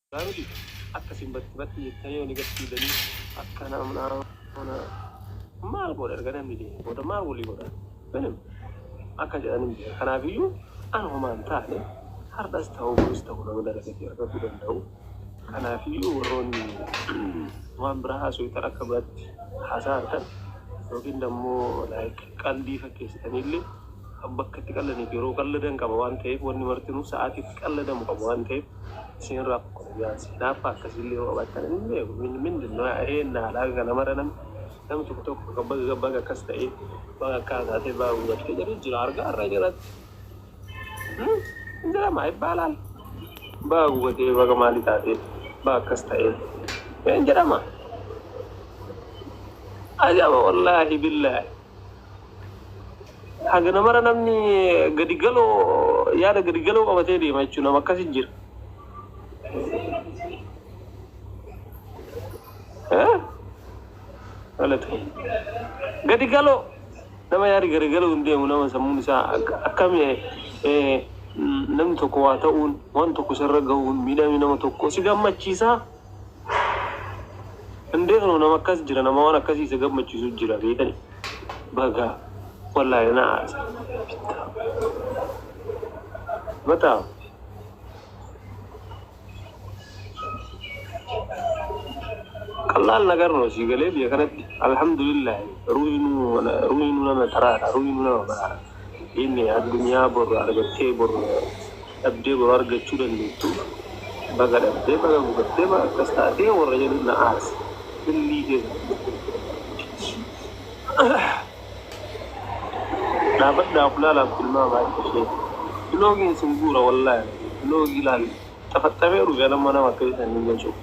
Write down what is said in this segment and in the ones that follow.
Dhugaa miti akka isin batti batti jettanii olii gad fiigdanii akka nama maal godha erga namni deeme booda maal walii godha minim akka jedhan hin beeka kanaafiyyuu an homaa hin taane hardhas ta'u borus ta'u nama dalagatee argatuu danda'u kanaafiyyuu warroonni waan biraa haasoftan akka biraatti haasa'artan yookiin dammoo like qaldii fakkeessitaniillee bakka itti qalladaniif yeroo qalladan qaba waan ta'eef wanni martinuu sa'aatii itti qalladamu qaba waan ta'eef isinirraa fokkota biyaansi hinaaffaa akkasiillee yoo qabaattan hin beeku min mindinno eenna alaa kana mara namni namni tokko tokko kan baga baga akkas ta'ee baga akkaa taatee baga gubattee jedhu jira argaa irra jalatti hin jedhama ibbaalaal baga gubatee baga maalii taatee baga akkas ta'ee hin jedhama ajaba wallaahi billaahi. Hagana mara namni gadi galoo yaada gadi galoo qabatee deema jechuun nama akkasi jira. Eh? Galata. Gadi galoo nama yaada gadi galoo hin deemu nama sammuun isaa akkami namni tokko waa ta'uun waan tokko sirra gahuun miidhamni nama tokko si gammachiisaa. Hin beeknu nama akkas jira nama waan akkasii isa gammachiisu jira beekani. Baga wallaahi na aarsa. Mataa. ቀላል ነገር ነው። ሲገሌ biyya kanatti alhamdulillah ruuhinuu ruuhinuu nama taraadha ruuhinuu nama baraara. Inni addunyaa boru argattee boru dhabdee boru argachuu dandeettu baga dhabdee baga gubattee baga akkas taatee warra jedhu na aarsa. Illii keessa. Dhaabadhaaf laalaaf tilmaamaa ishee. Biloogiin sin guura wallaahi. Biloogii laal xafaxamee dhufe nama nama akka isaan hin jechuudha.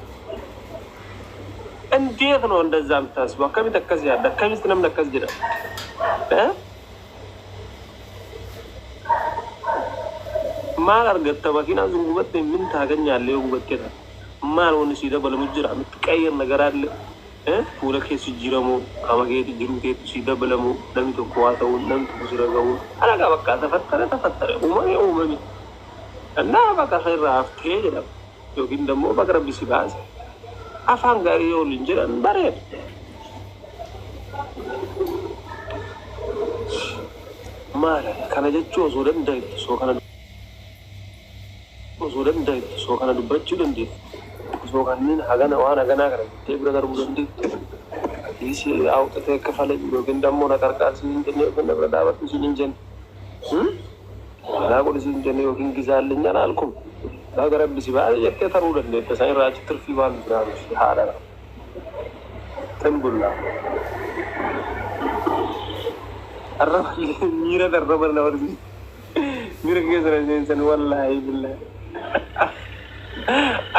እንዴት ነው እንደዛ የምታስበው? akkamitti akkas yaadda? Akkamitti namni akkas jedha? Eh? Maal argatta makiinaa sun gubatte ምን ታገኛለህ? yoo gubatte taate maal wanni sii dabalamu jira? የምትቀየር ነገር አለ? Eh? Fuula keessa jijjiiramoo qaama keetti jiruu keetti sii dabalamoo namni tokko waa ta'uun namni tokko sira ga'uun alagaa bakka tafattare tafattare uumame uumame እና bakka irraa haftee jedhama yookiin immoo bakka rabbi si baase afaan gaarii yoo waliin jedhan bareeda. Maal kana jechuu osoo dandeettu osoo kana osoo dandeettu osoo kana dubbachuu dandeettu osoo kanneen hagana waan haganaa kana jettee bira darbuu dandeettu atiis awxatee kafale yookiin dammoo na qarqaarsi hin jenne yookiin na bira dhaabadhu siin hin jenne walaa godhi siin jenne yookiin gizaallinya alaalkum baga rabbi si baase jettee taruu dandeetta isaan irraa achi tirfii waan biraa miti haadha tan bullaa arraba miira arraba na barsiisa miira keessa na seensan wallaahi billaahi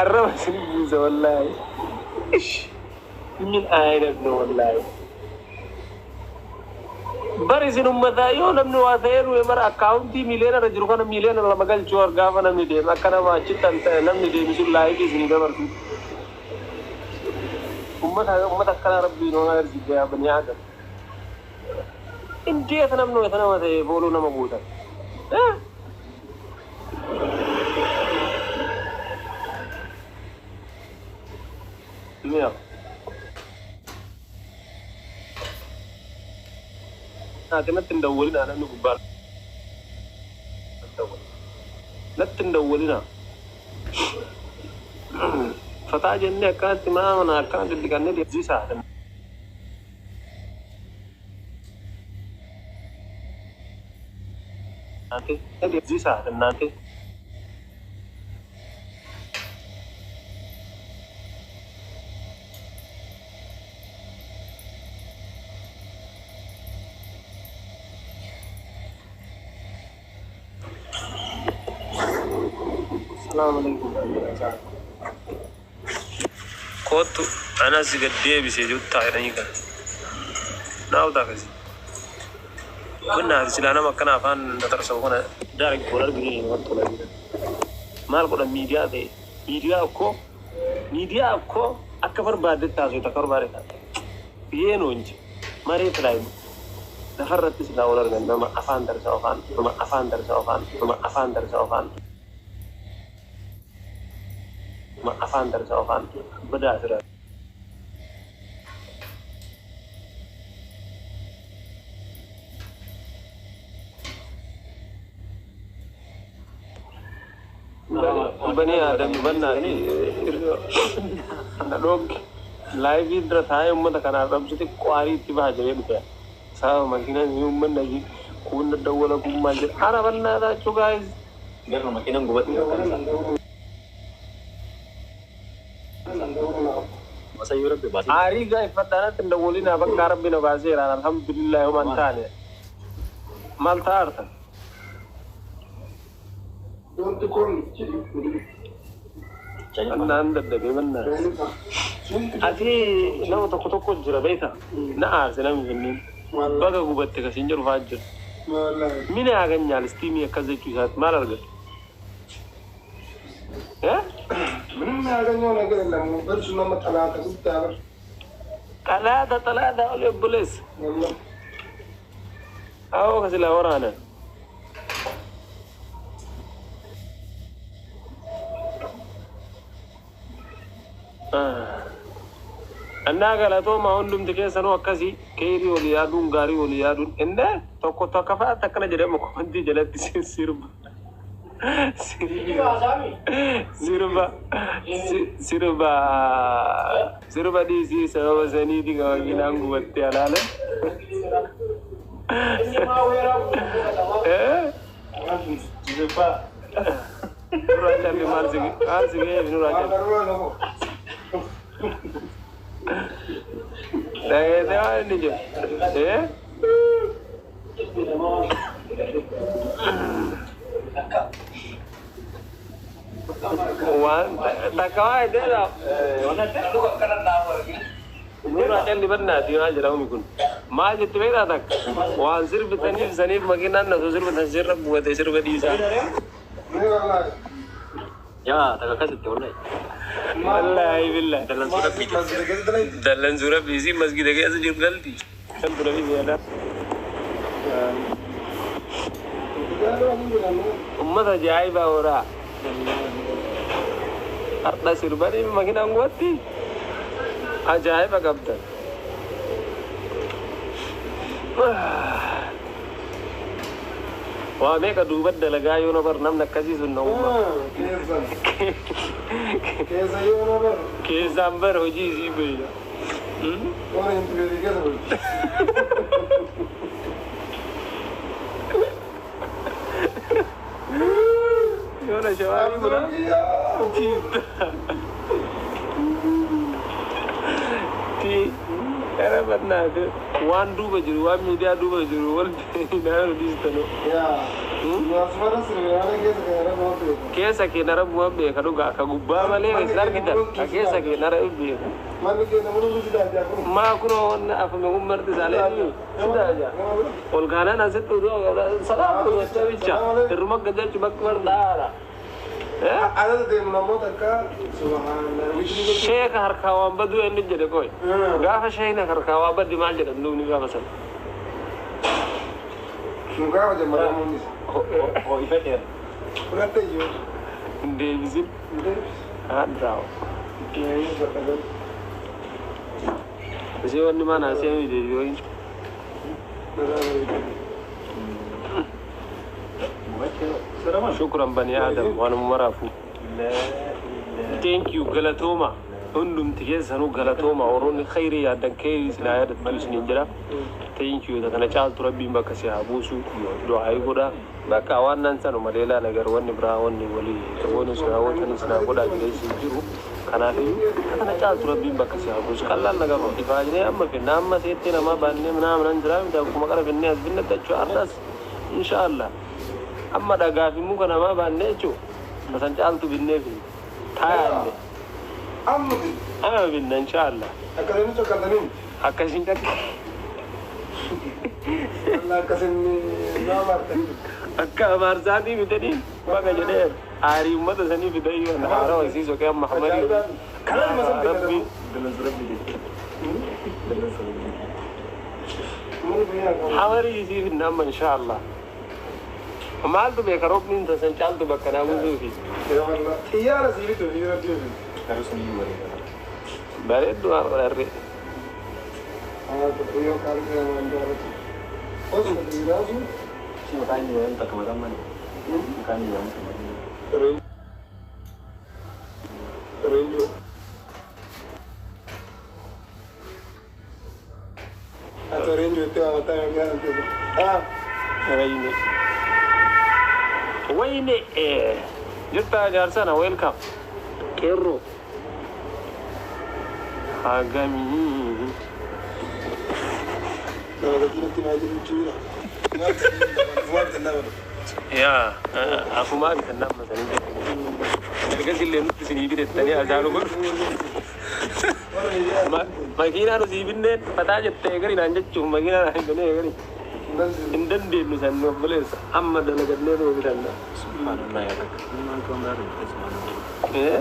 arraba sin buusa wallaahi ish ምን አይነት ነው ወላሂ bar isin ummataa yoo namni waa ta'ee du'e mara akkaawuntii miiliyoona irra jiru kana miiliyoona lama galchuu gaafa namni deeme akka nama achitti namni deemi sun laayifii isinii dabarsu. Ummata ummata akkanaa rabbiin homaa agarsiise yaa bani aadam. እንዴት namni wayita nama ta'e booluu nama guutan? Mi'a. Natti hin dawwalinaa namni gubbaa natti hin dawwalinaa. Fataa jennee akkanatti mana mana akkana diddiqannee deemsisaa. Deemsisaa እናንተ Salaamu alaikum. Kootu anas gad deebisee juttaa jedhanii kana. Naawutaa akkasii. Bunna silaa nama akkana afaan tatarsamu kana direct wal arginu namatti tola. Maal godhan miidiyaa ta'e miidiyaa akkoo miidiyaa akkoo akka barbaaddetti haasofta akka barbaadde taate. Biyyee ነው እንጂ መሬት ላይ lafarratti silaa wal argan nama afaan tarsaa'u afaan nama afaan tarsaa'u afaan nama afaan tarsaa'u afaan Afaan tarsaa afaan badaa asirraa. Bani Aadam bannaati na dhoogge live dura taa'ee uummata kanaaf dhabsu xiqqoo aarii itti baha jedhee dhufe. Sababa makiinaan uummanni asii kun dawwala kun maal jedha. Ara bannaataachuu guys. Garuu makiinaan gubatti akkan Masayyuu rabbi baasee. Aarii gaa iffadhaanatti hin dawwalinaa bakka rabbi na baaseeraan alhamdulillah homaan taane. Maal ta'a artan? Don't call me. Annaan dadhabee mannaa. Ati nama tokko tokko jira beektaa? Na aarse namni sunniin. Baga gubatte kasiin jedhu fa'aa jira. Mina yaaganyaan istiimii akkas jechuu isaati maal argatu? Eh? ምንም ያገኘው ነገር የለም። በእርሱ ነው መጠላተ guddaa bar. Xalaata xalaata oli obboleessa. Awoo kasilaa waraanan. Annaa galatooma hundumti keessanuu akkasii keerii olii yaaduun gaarii olii yaaduun innee tokko tokko fa'aatti akkana jedhama comment jalatti sirba. Sirba sirba sirba dhiisii sababa saniiti makiinaan gubattee alaala. Eh? Nurraa calli maal si maal si ga'eef nurraa calli. Dhageessee waan inni jedhu. Eh? Waan takka waa jedheedha. Nurraa calli bannaati maal jedhamu kun. Maal jette beektaa takka? Waan sirbitaniif saniif makiinaan osoo sirbitan sirra bu'ate sirba dhiisaa. Yaa takka akkasitti wallahi. Wallaahi billahi. Dallansuu rabbii jechuudha. Dallansuu rabbii isii masgida keessa jiru galti. Kan tura fi seedaa. Ummata ajaa'ibaa horaa. Har'a sirbanii makiinaan gubatti ajaa'iba qabdan. Waa meeqa duuba dalagaa yoo na bar namni akkasii sun na uuma. Keessa yoo na bar. Keessaan bar hojii isii beeyya. Waan hin tureetii keessa bulti. Yoo na shawaarii bula. Ti era bannaate waan duuba jiru waan miidiyaa duuba jiru wal naannoo dhiistanu. Yaa. Asumara sirbiyaana keessa kan rabbi beeku. Keessa kee na rabbi beeka dhugaa ka gubbaa malee isin argitan ka keessa kee na rabbi beeka. Manni keessa mul'atu si daajaa kun. Maa kunoo wanna afame kun marti isaalee si daajaa. Ol kaanaan asitti oduu salaam gocha bicha irruma gajachu bakka bardaara. Adada deemu namoota akka subhaanallah. Sheeka harkaa waan baduu inni jedhe qoy. Gaafa sheekni harkaa waan baddi maal jedhan duubni gaafa sana. Nu gaafa jammaramu hundis. Ho'ifateera. Fudhatte iyyuu. Hin deebisin. Haa. Isii wanni maan haasee deebi'oo. Shukran bani Adam waanuma maraafu. Thank you galatooma. Hundumti keessanuu galatooma warroonni khayrii yaaddan khayrii isin haa yaadattu isiniin jedha. Thank you kana caaltu rabbiin bakka si haa buusu du'aa godha. Bakka waan nan sanuma leelaa nagar wanni biraa wanni walii wanni isin haa watan isin haa godhaa jedhee isin jiru. Kanaaf kana caaltu rabbiin bakka si haa buusu. Qallaan nagar ifaajnee amma finna amma seettee namaa baannee minaa minan jiraa miti akkuma qara finnee as finna jechuudha ardas inshaallah. Amma dhagaa fi muka namaa baannee jechuudha. Tasan caaltu binnee finna. Taa'anne. Amma Amma binna inshaallah. Akkasii cokkatanii. Akkasiin dhaqqa. Wallah akkasiin nama baartanii. Akka abaarsaatii fidanii baga jedhee aarii uummata sanii fidanii waan haarawa isii soqee amma hamarii. Kanaan masan Rabbi Dallansuu rabbii jechuudha. Dallansuu rabbii. Hamarii isii finna amma inshaallah. Maaltu beeka roobni tasan caaltu bakka naa buusuufi. Xiyyaara sii bituu fi rabbii. Garuu sun iyyuu bareeda. Bareeddu waan godharree. Yoo kaartee waan jaallatu. Osoo dhiiraasu Si maqaan jedhamu takka maqaan maali? Maqaan jedhamu takka maqaan. Reenjoo. Ati reenjoo itti waamataa yoo gaafate. Ah. Wayne. Wayne jirta jaarsana welcome. Qeerroo. Hagamii. Nama gatii maa jiru jira. Maal bitannaa bara. Yaa afumaa bitannaa amma sanii jedhu. Ergasillee nutti isinii bitettanii ajaa'ibu godhu. Makiinaa nu sii binneen fataa jettee eegari naan jechuun makiinaa naan hin bennee eegari. Hin dandeenyu san nu obboleessa amma dalagannee nu bitanna. Subhanallah yaa takka. Maal kan biraa ta'e subhanallah. Eh?